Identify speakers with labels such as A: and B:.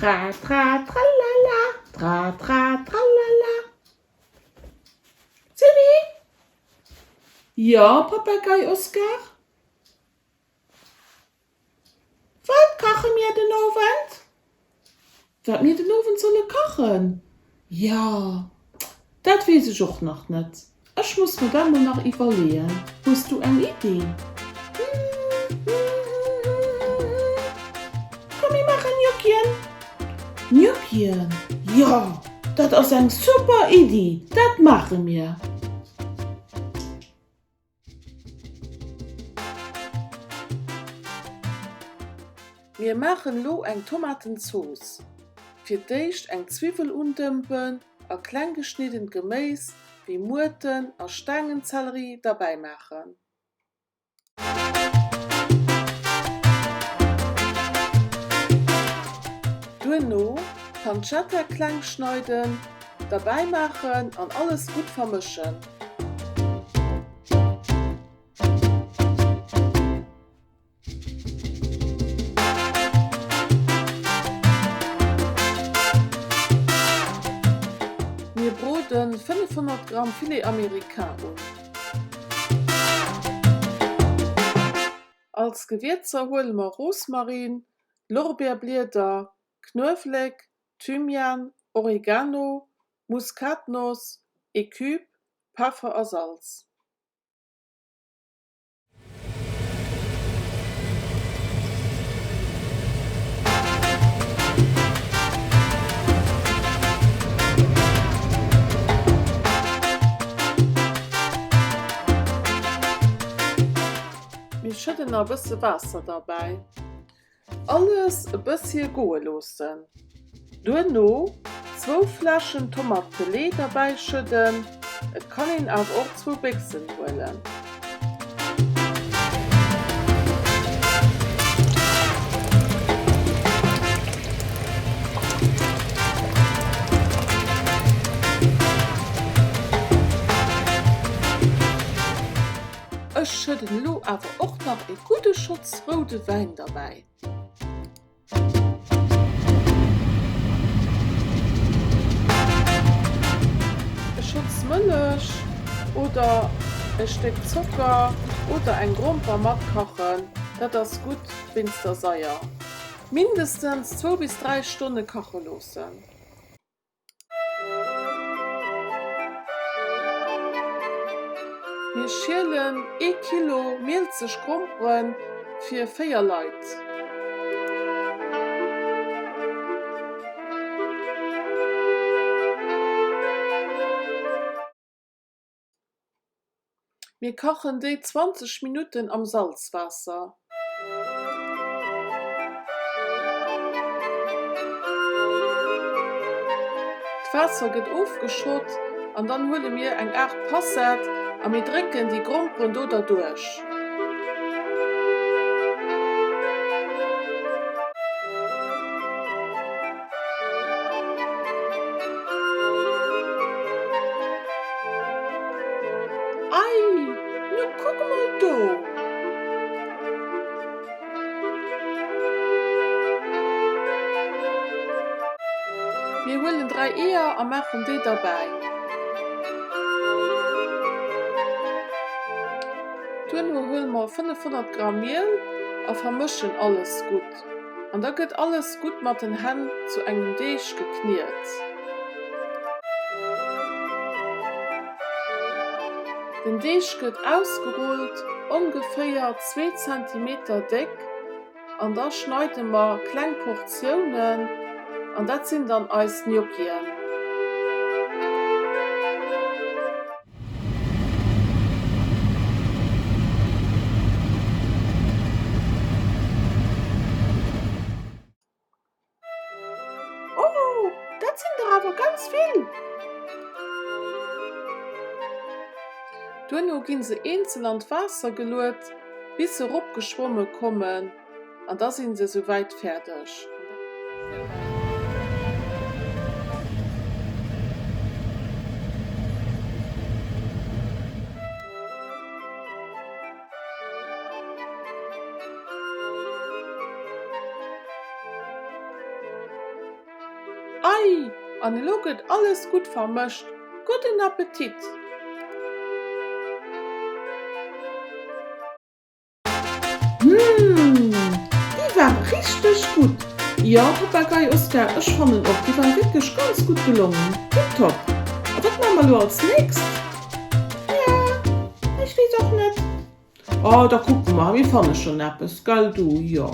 A: Tra tra tralala, tra tra tralala. Sylvie? Jo, Papagei Oskar? Wat kache mir den Owend? Wat mir den Owend solle kachen? Jo, dat weess ech och nach net. Ech muss mer dat mol nach iwwerleeën. Hues du eng Iddi? Komm mir maachen Gnocchien! Gnocchien? Jo, dat ass eng super Iddi! Dat maache mir! Mir maachen elo eng Tomatenzooss. Fir d'éischt eng Zwiwwel undëmpen a kleng geschniddent Geméis wéi Muerten a Staangenzellerie derbäi maachen. Duerno d'Pancetta kleng schneiden, derbäi maachen an alles gutt vermëschen. Mir broden 500 Gramm Filet Américain un. Als Gewierzer huele mer Rosmarin, Lorbeerblieder, Knuewelek, Thymian, Oregano, Muskatnoss, ee Cube Peffer a Salz. Mir schëdden nach e bësse Waasser derbäi. Alles e bësschen goe loossen. Duerno zwou Fläschen Tomate Pelée derbäi schëdden, et kann een awer och zwou Béchsen huelen. Ech schëdden elo awer och nach e gudde Schotz roude Wäin derbäi. E Schotz Mëllech oder e Stéck Zocker oder eng Gromper matkachen, dat ass gutt wéinst der Saier. Mindestens zwou bis 3 Stonne kache loossen. Mir schielen ee Kilo mielzeg Gromperen fir 4 Leit. Mir kachen déi 20 Minutten am Salzwaasser. D'Waasser gëtt ofgeschott an dann huele mir eng Aart Passette a mir drécken déi Gromperen do derduerch. Ei, nu kuck mol do! Mir huelen 3 Eeër a maachen déi derbäi. Duerno huele mer 500 Gramm Miel a vermëschen alles gutt. An da gëtt alles gutt mat den Hänn zu engem Deeg gekniet. Den Deeg gëtt ausgerullt, ongeféier zwee Zentimeter déck, an da schneide mer kleng Portiounen an dat sinn dann eis Gnocchien. Oh, dat sinn der awer ganz vill! Duerno ginn se eenzel an d'Waasser geluet, bis se eropgeschwomme kommen. An da sinn se souwäit fäerdeg. Ei, an elo gëtt alles gutt vermëscht. Gudden Appetit! Humm, déi war richteg gutt! Jo, Papagei Oscar, ech fannen och, déi war wierklech ganz gutt gelongen. Tiptop! A wat maache mer elo als nächst? Ja, ech weess och net. Oh, da kucke mer, mir fanne schonn eppes, gell du? Jo.